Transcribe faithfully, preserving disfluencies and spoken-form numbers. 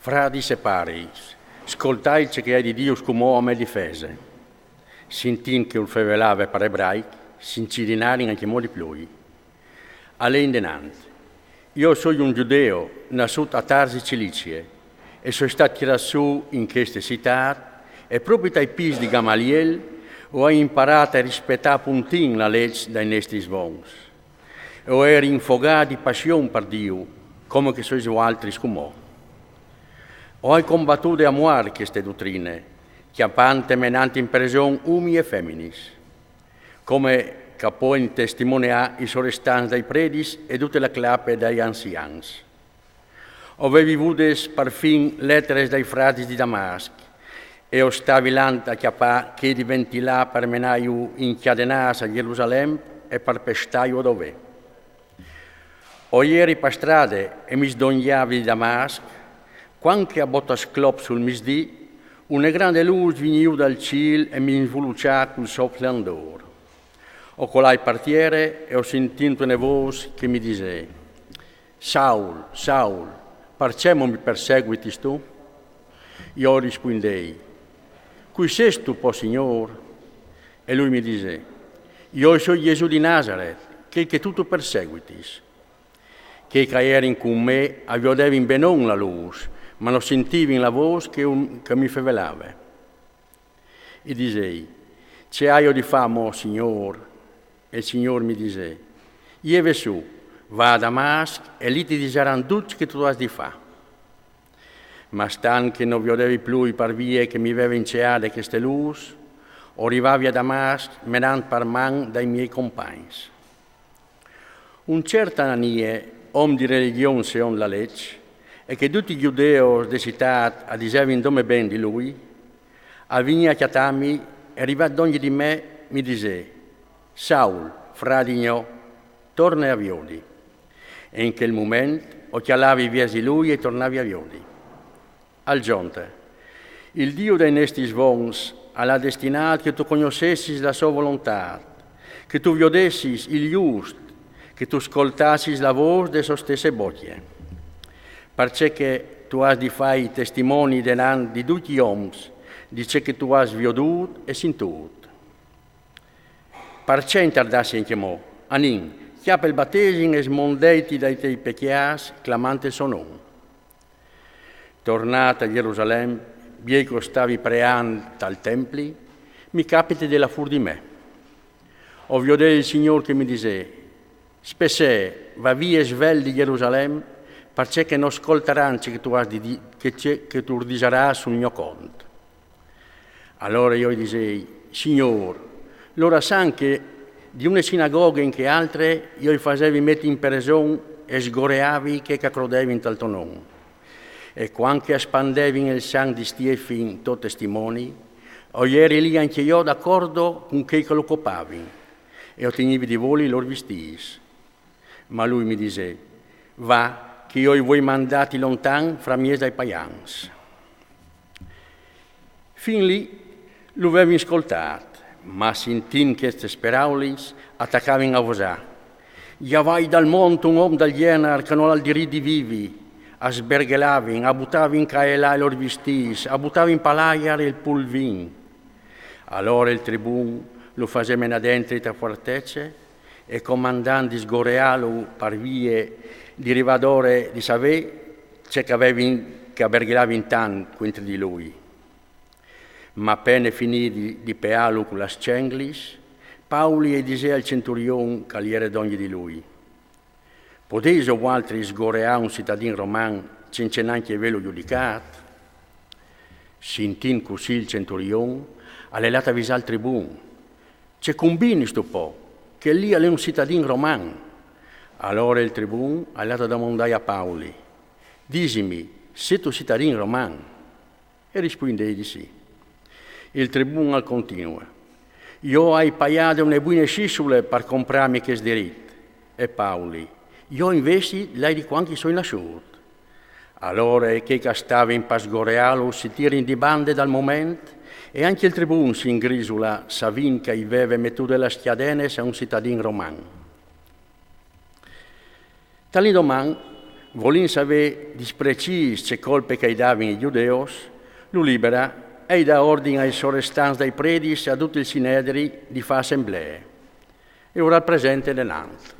Fradis e paris, scoltait ce che ai di dîus cumò a me difese. Sintint che ul fevelave par ebraic, s'incilinarin ancjemò di plui. Al è indenant. Jo o soi un gjudeu, nassût a Tarsi Cilicie, e o soi stât tirât sù in cheste citât, e propit ai pîts di Gamaliel o ai imparât a rispietâ a puntin la leç dai nestris vons. E o eri infogât di passion par Diu, come che o sois voaltris cumò. O ai combatude a muart cheste dutrine, cjapant e menant in preson omi e feminis, come che a puedin testimoniâ i sorestants dai predis e dute la clape dai anzians. O vevi vudes parfin leteres dai fradis di Damasc, e o stavi lant a cjapâ chê di ventilâ par menâju incadenâts a Gjerusalem e par pestâju a dovê. O jeri pa strade e mi sdonjavi di Damasc, cuant che a botasclop sul misdì, une grande lûs vignì jù dal cîl e mi involuçà cul so splandôr. O colai par tiere e o sintì une vôs che mi disè: Saul, Saul, parcè mo mi perseguitis tu? Jo o rispuindei: Cui sêstu po, Signôr? E lui mi disè: Jo o soi Jesù di Nasaret, chel che tu tu perseguitis. Chei che a jerin cun me a viodevin benon la lûs, ma no sintivin la vôs che, che mi fevelave. I disei: Ce aio di fâ mo, Signôr? E il Signôr mi disè: Jeve sù, va a Damasc e li ti disaran dut ce che tu âs di fâ. Ma stant che no viodevi plui par vie che mi veve inceade cheste lûs, o rivavi a Damasc menant par man dai miei compagns. Un cert Ananie, om di religjon seont la leç, e che ducj i gjudeus de citât a disevin dome ben di lui, al vignì a cjatâmi e, rivât dongje di me, mi disè: Saul, fradi gno, torne a viodi. E in chel moment o cjalavi viers di lui e tornavi a viodi. Al zonte: Il Diu dai nestris vons al à destinât che tu cognossessis la sô volontât, che tu viodessis il just, che tu scoltassis la vôs de sô stesse bocje. Parcè che tu âs di fâi testimoni denant di ducj i oms di ce che tu âs viodût e sintût. Parcè intardassi ancjemò? Anìn, cjape il batesim e smondeiti dai tiei pecjâts clamant il so non. Tornât a Gjerusalem, vie che o stavi preant tal templi, mi capite di lâ fûr di me. O viodei il Signôr che mi disè: Spessee, va vie svelt di Gjerusalem, parcè che no scoltaran ce che tu âs di di-, che ce che tu ur disarâs sul gno cont. Alore jo i disei: Signôr, lôr a san che di une sinagoghe in chê altre jo i fasevi meti in preson e sgoreavi chei che a crodevin tal to non. E cuant che a spandevin il sanc di Stiefin to testimoni, o jeri li ancje jo d'acordo cun chei che lu copavin, e o tignivi di voli i lôr vistîts. Ma lui mi disè: Va, che jo i vuei mandâti lontan fra mieç dai paians. Fin li lu vevin scoltât, ma sintint chestis peraulis a tacavin a vosâ: Gjavait dal mont un om dal gjenar che nol à il dirit di vivi. A sberghelavin, a butavin ca e là i lôr vistîts, a butavin pal aiar il pulvin. Alore il tribun lu fasè menâ dentri te fuartece e, comandant di sgoreâlu par vie di rivâ adore di savê ce che a vevin, che a berghelavin tant cuintri di lui. Ma a pene finidi di peâlu cu las cenglis, Pauli i disè al centurion che al jere dongje di lui: Podêso voaltris sgoreâ un citadin roman cence nancje vêlu judicât? Sintint cussì il centurion al è lât a visâ il tribun: Ce cumbinistu po? Chel li al è un citadin roman. Alore il tribun al è lât a domandâi a Pauli: Disimi, sêstu citadin roman? E rispuindei di sì. Il tribun al continue: Jo o ai paiade une buine sisule par comprâmi chest dirit. E Pauli: Jo invezit l'ai di cuant che i soi nassût. Alore chei che a stavin pa sgoreâlu si tirin di bande dal moment e ancje il tribun si ingrisula, savint che i veve metude las cjadenes a un citadin roman. Tal indoman Volint savê di precîs ce colpe che i davin ai judeus, lu libera e i dà ordin ai sorestants dai predis e a dut il sinedri di fâ assemblee. E lu rapresente denant.